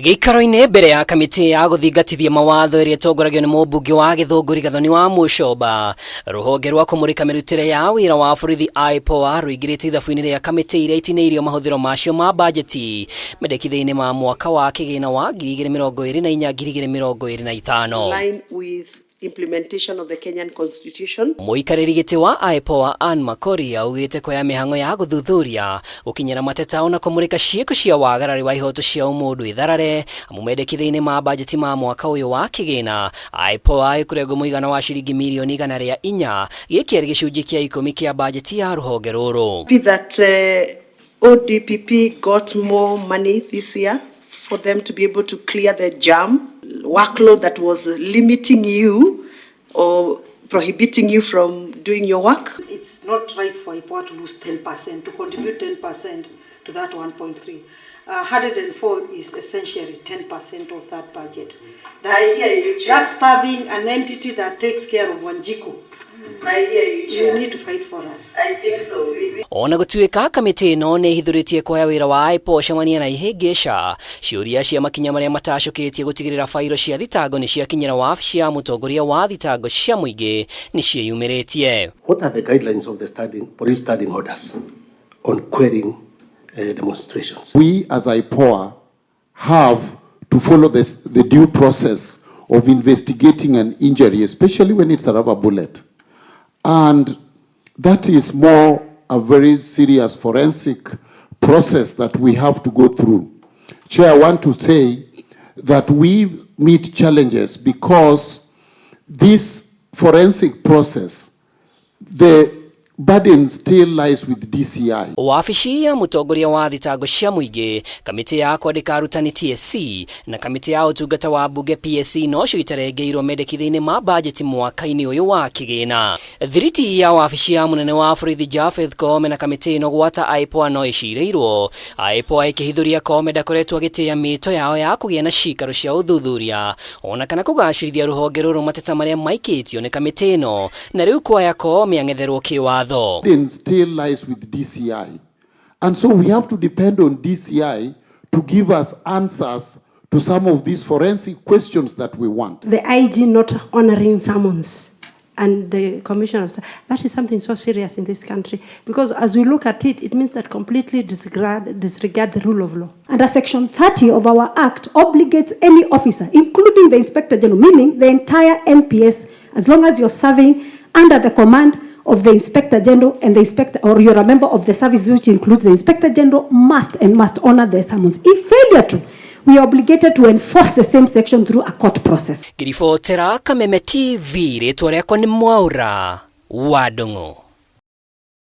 Gĩikaro-inĩ mbere ya kamĩtĩ ya gũthingatithia mawatho ĩrĩa ĩtongoragio nĩ mũmbunge wa Gĩthũngũri Gathoni wa Mũcomba, rũhonge rwa kũmũrĩka mĩrutĩre ya wĩra wa borithi IPOA rũingĩrĩte ithabu-inĩ rĩa kamĩtĩ iria itinĩirio mahũthĩro macio ma bajeti mendekithia-inĩ ma mwaka wa kĩgĩna wa 2024 2025. Line with implementation of the Kenyan Constitution. Mũikarĩri gĩtĩ wa IPOA Ann Makori augĩte kuoya mĩhang'o ya gũthuthuria, gũkinyĩra mateta ona kũmũrĩka ciĩko cia wagarari wa ihoto cia ũmũndũ itharare amu mendekithia-inĩ ma bajeti ma mwaka ũyũ wa kĩgĩna IPOA ĩkũrengwo mũigana wa ciringi mirioni 104 gĩkĩ arĩ gĩcunjĩ kĩa 10 kĩa bajeti ya rũhonge rũrũ. Happy that ODPP got more money this year for them to be able to clear the jam workload that was limiting you or prohibiting you from doing your work. It's not right for IPOA to lose 10%, to contribute 10% to that 1.3. 104 is essentially 10% of that budget. That's, I hear you, Chair. That's starving an entity that takes care of Wanjiku. I hear you, You need to fight for us. I think so. Ona gũtuĩka kamĩtĩ ĩno nĩ ĩhithũrĩtie kuoya wĩra wa IPOA cemania na ihĩngĩca ciũria cia makinya marĩa matacũkĩtie gũtigĩrĩra bairo cia thitango nĩ ciakinyĩra wabici ya mũtongoria wa thitango cia mũingĩ nĩ ciĩyumĩrĩtie. What are the guidelines of the police standing orders on querying demonstrations? We as IPOA have to follow the due process of investigating an injury, especially when it's a rubber bullet. And that is more a very serious forensic process that we have to go through. Chair, I want to say that we meet challenges because this forensic process, the burden still lies with DCI. Wabici ya mũtongoria wa thitango cia mũingĩ, kamĩtĩ ya kwandĩka arutani TSC na kamĩtĩ ya ũtungata wa mbunge PSC nocio itarengeirwo mendekithia-inĩ ma bajeti mwaka-inĩ ũyũ wa kĩgĩna. Thiriti ya wabici ya mũnene wa borithi Japheth Koome na kamĩtĩ ĩno gwata IPOA no ĩcirĩirwo. IPOA ĩkĩhithũria Koome ndakoretwo agĩtĩĩa mĩto yao ya kũgĩa na cikaro cia ũthuthuria ona kana kũgacĩrithia rũhonge rũrũ mateta marĩa maikĩtio nĩ kamĩtĩ ĩno na rĩu kwaya Koome ang'etherwo kĩwatho. Burden still lies with DCI. And so we have to depend on DCI to give us answers to some of these forensic questions that we want. The IG not honoring summons and the commission of that is something so serious in this country, because as we look at it, it means that completely disregard the rule of law. Under Section 30 of our Act obligates any officer, including the Inspector General, meaning the entire NPS, as long as you're serving under the command of the Inspector General and the Inspector, or you're a member of the service which includes the Inspector General, must and must honor their summons. If failure to, we are obligated to enforce the same section through a court process. Ngiribotera Kameme TV, rĩtwa rĩakwa nĩ Mwaũra wa Ndung'u.